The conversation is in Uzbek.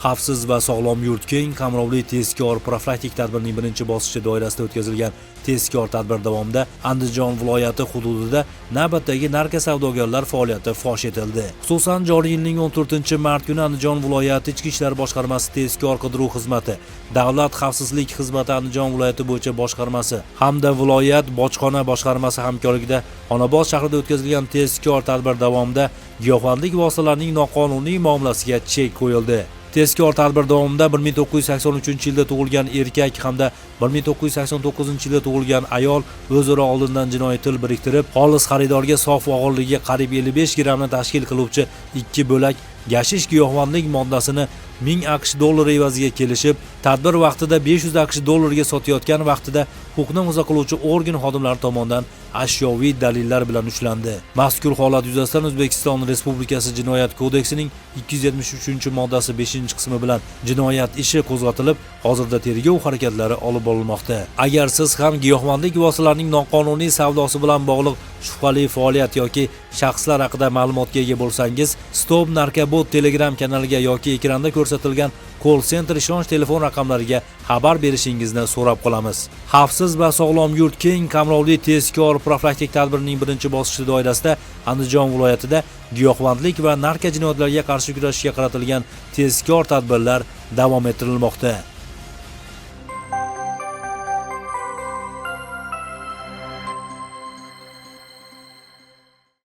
Xavfsiz va sog'lom yurt keng qamrovli tezkor profilaktik tadbirning birinchi bosqichi doirasida o'tkazilgan tezkor tadbir davomida Andijon viloyati hududida navbatdagi narkosavdogarlar faoliyati fosh etildi. Xususan, joriy yilning 14-mart kuni Andijon viloyati Ichki ishlar boshqarmasi tezkor qidiruv xizmati, Davlat xavfsizlik xizmati Andijon viloyati bo'yicha boshqarmasi hamda viloyat bojxona boshqarmasi hamkorligida Xonobod shahrida o'tkazilgan tezkor tadbir davomida giyohvandlik vositalarining noqonuniy muomalasiga chek qo'yildi. Tezkor tadbir davomida 1983-yilda tug'ilgan erkak hamda 1989-yilda tug'ilgan ayol o'zaro oldindan jinoiy til biriktirib, xolis xaridorga sof og'irligi qariyb 55 grammni tashkil qiluvchi ikki bo'lak gashish giyohvandlik moddasini 1000 AQSh dollari evaziga kelishib, tadbir vaqtida 500 AQSh dollariga sotayotgan vaqtida huquqni muhofaza qiluvchi organ xodimlari tomonidan ashyoviy dalillar bilan ushlandi. Mazkur holat yuzasidan O'zbekiston Respublikasi Jinoyat kodeksining 273-moddasi 5-qismi bilan jinoyat ishi qo'zg'atilib, hozirda tergov harakatlari olib borilmoqda. Agar siz ham giyohvandlik vositalarining noqonuniy savdosi bilan bog'liq shubhali faoliyat yoki shaxslar haqida ma'lumotga ega bo'lsangiz, Stop Narkobot Telegram kanaliga yoki ekranda ko'rsatilgan call center ishonch telefon raqamlariga xabar berishingizni so'rab qolamiz. Xavfsiz va sog'lom yurt keng qamrovli tezkor profilaktik tadbirining birinchi bosqichi doirasida Andijon viloyatida giyohvandlik va narkojinoyatlarga qarshi kurashishga qaratilgan tezkor tadbirlar davom ettirilmoqda.